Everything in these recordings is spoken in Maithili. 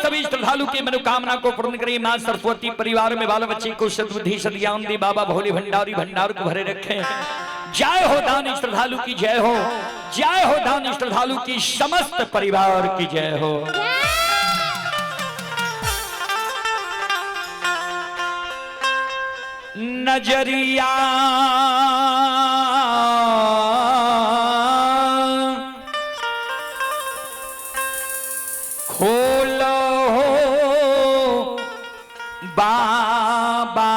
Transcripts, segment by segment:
सभी श्रद्धालु की मनोकामना को पूर्ण करें। माँ सरस्वती परिवार में बाल बच्चे को सद्बुद्धि सद्ज्ञान दे। बाबा भोले भंडारी भंडार को भरे रखें। जय हो दानी श्रद्धालु की जय हो, जय हो दानी श्रद्धालु की समस्त परिवार की जय हो। नजरिया खोलो बाबा,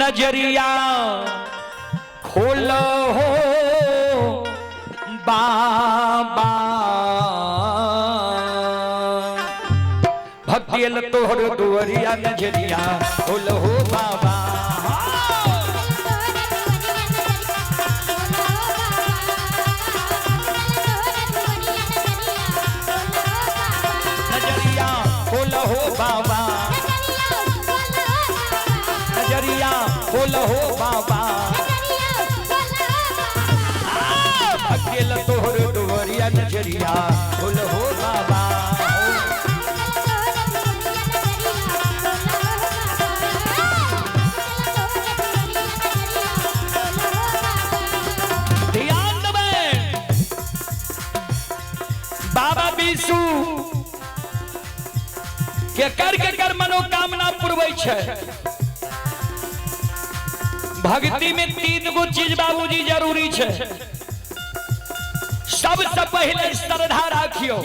नजरिया खोलो बाबा, भक्तियल तोहर दुवरिया नजरिया खोलो बाबा। नजरिया खोलो बाबा, नजरिया खोलो बाबा, भक्तियल तोहर दुवरिया नजरिया खोलो बाबा। ध्यान देबै, बाबा विशु के कर मनोकामना पुरबै छै। भक्ति में 3 गो चीज बाबूजी जरूरी छै। सबसे पहले श्रद्धा राखियो।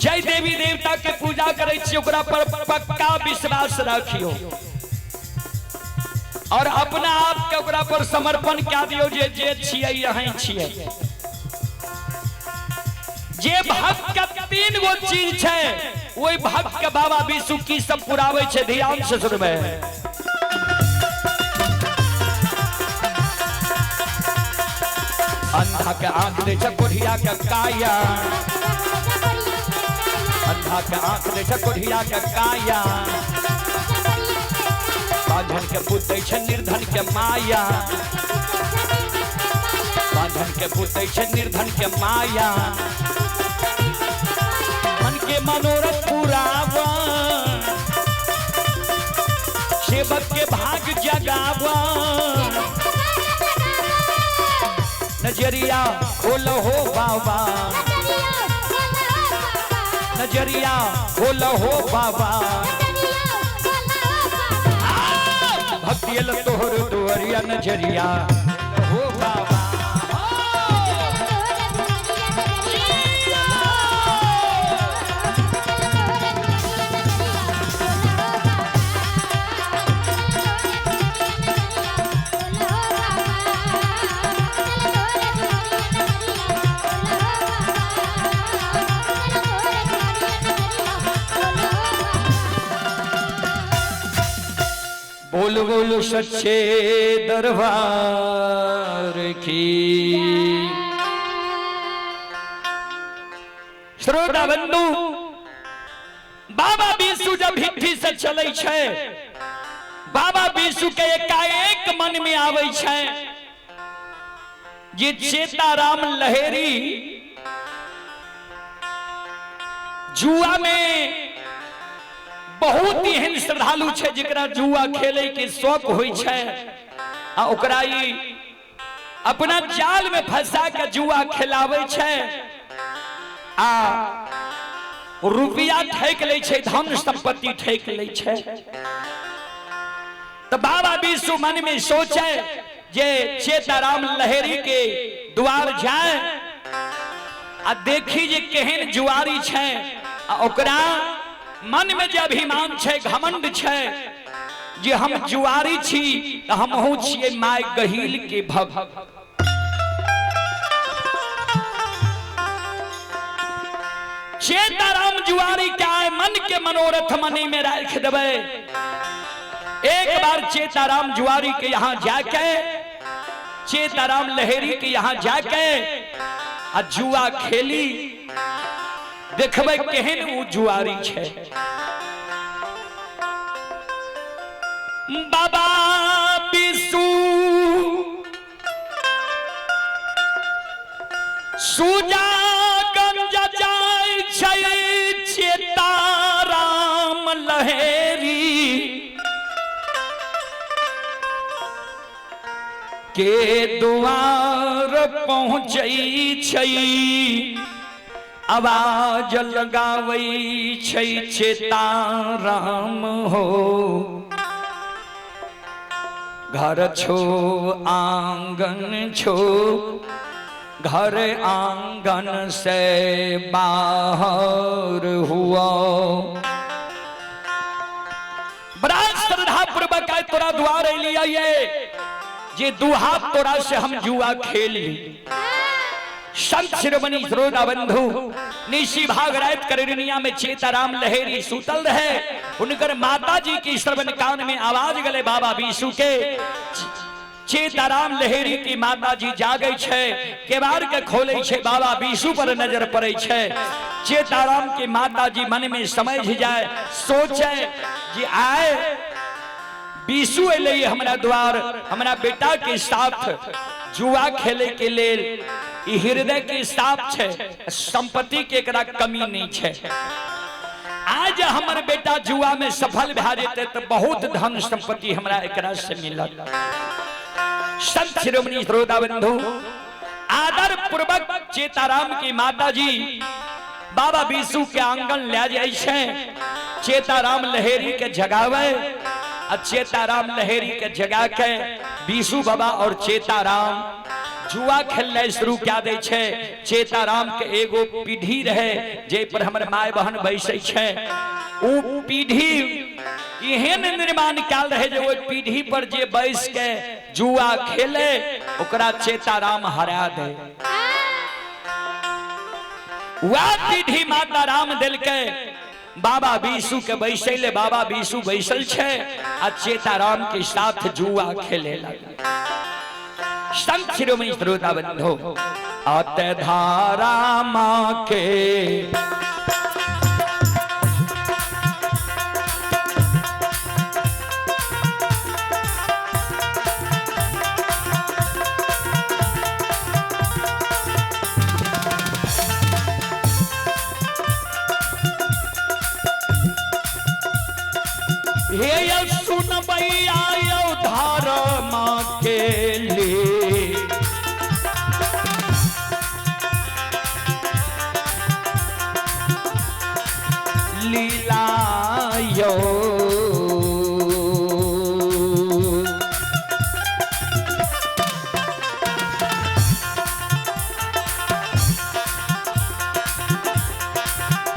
जय देवी देवता के पूजा करै छी ओकरा पर पक्का विश्वास राखियो और अपना आप के ओकरा पर समर्पण कए दियो जे जे छियै यहीं छियै। जे भक्त के 3 गो चीज छै ओहि भक्त के बाबा विशु की सब पुराबै छै। ध्यान से सुनबै। अंधा के आंख दे छै कोढ़िया के काया, अंधा के आंख दे छै कोढ़िया के काया, बांझन के पुत दै छै निर्धन के माया, बांझन के पुत दै छै निर्धन के माया, मन के मनोरथ पुरावा, सेवक के भाग जगावा, नजरिया खोलो हो बाबा, नजरिया खोलो हो बाबा, भक्तियल तोहर दुवरिया नजरिया हो बाबा। बोल बोल सच्चे दरबार की। श्रोता बंधु, बाबा विशु जब भिट्ठी से चलै छै, बाबा विशु के एकाएक मन में आबै छै जे चेताराम लहेरी जुआ में बहुत एहन श्रद्धालु छै जकरा जुआ खेले के शौक होइ छै आ ओकरा ई अपना जाल में फंसा के जुआ खेलाबै छै आ रुपया ठैक लै छै, धन संपत्ति ठैक लै छै। तो बाबा विशु मन में सोचे जे चेताराम लहेरी के द्वार जाए आ देखी जे केहन जुआरी छै आ ओकरा मन में जे अभिमान छै, घमंड छै जे हम जुआरी छी त हमहूँ छियै my गहील के भक्त। चेताराम जुआरी के आए मन के मनोरथ मनी में राख देबै। एक बार चेताराम जुआरी के यहाँ जाके, चेताराम लहेरी के यहाँ जाके आ जुआ खेली, देखबै केहन उ जुआरी छै। बाबा विशु सुजागंज जाय छै चेताराम लहेरी के द्वार पहुँचै छै, आवाज लगाबै छै चेताराम हो, घर छो आंगन छो, घर आंगन से बाहर हुआ। बड़ा श्रद्धा पूर्वक आय तोरा द्वार अलिया ये जे दू हाथ तोरा से हम जुआ खेल ली। संत शिरोमणि श्रोता बंधु निशी भाग रात करनिया में चेताराम लहेरी सूतल रहे, उनकर माता जी की श्रवण कान में आवाज गले बाबा बीसू के। चेताराम लहेरी की माता जी जागे छे, केवाड़ के खोले छे, बाबा बीसू पर नजर पड़े छे। चेताराम की माता जी मन में समझ जाए, सोचे जी आए बीसू अलै हमरा द्वार, हमरा बेटा के साथ जुआ खेले के लेल, ई हृदय के साफ छे, संपत्ति के एकरा कमी नहीं छे। आज हमर बेटा जुआ में सफल भए जेतै तो बहुत धन संपत्ति हमरा एकरा से मिलत। संत शिरोमणि श्रोता बंधु आदर पूर्वक चेताराम की माता जी बाबा बीसू के आंगन ले जाय छे, चेताराम लहेरी के जगावे, आ चेताराम लहेरी के जगा के बीसू बाबा और चेताराम जुआ खेलनाइ शुरू कए दै छे। चेताराम के एगो पीढ़ी रहे जे पर हमर my बहन बैसै छे, उ पीढ़ी एहन निर्माण कयल रहे जे ओहि पीढ़ी पर जे बैस के जुआ खेले ओकरा चेताराम हरा दे। वह पीढ़ी माता राम देलकै बाबा बीसू के बैसैले, बाबा बीसू बैसल छे आ चेताराम के साथ जुआ खेले लगल। संत शिरोमणि श्रोता बंधु अत धारा माँ के हे सुनबैया यौ धारा माँ के लिए, लीला यो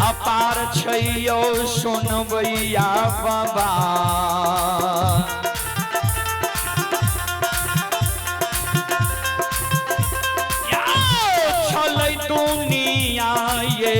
अपार छैयो सुनबैया बाबा। छलै दुनिया ये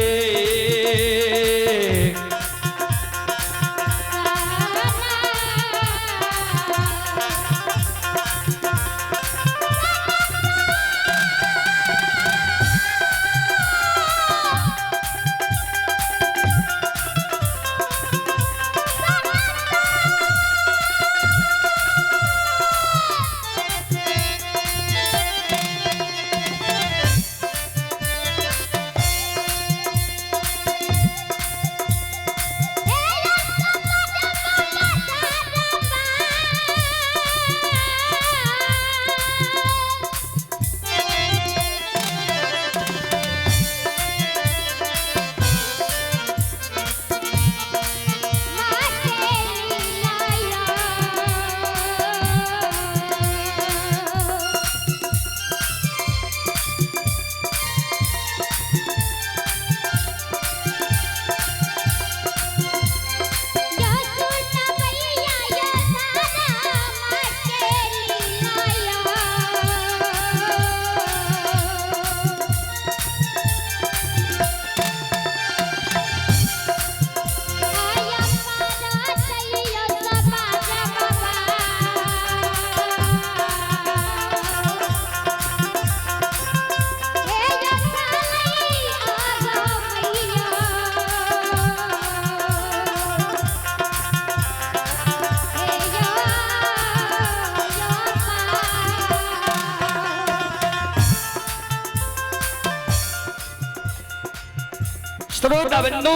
श्रोता बंधु,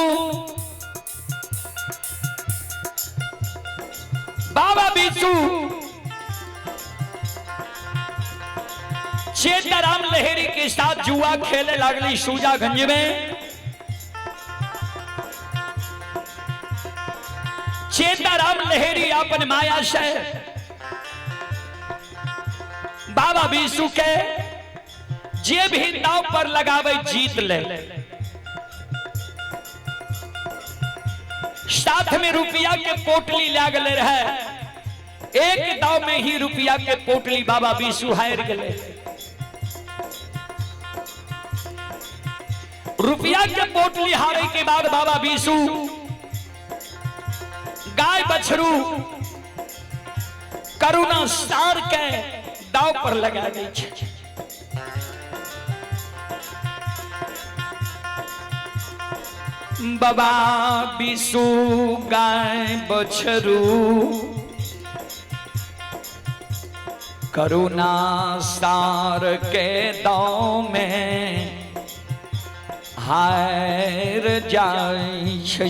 बाबा बिशु चेताराम लहरी के साथ जुआ खेले लागली सूजागंज में। चेताराम लहरी अपन माया से बाबा बिशु के जे भी दाव पर लगावे जीत ले, साथ में रुपया के पोटली लागले रहे। एक दाव में ही रुपया के पोटली बाबा बिशु हार गए। रुपया के पोटली हारे के बाद बाबा बिशु गाय बछरू करुणा सार के दाव पर लगा दै छै। बाबा बिशु गाय बछरू करुणा सार के दाव में हार जाय छै।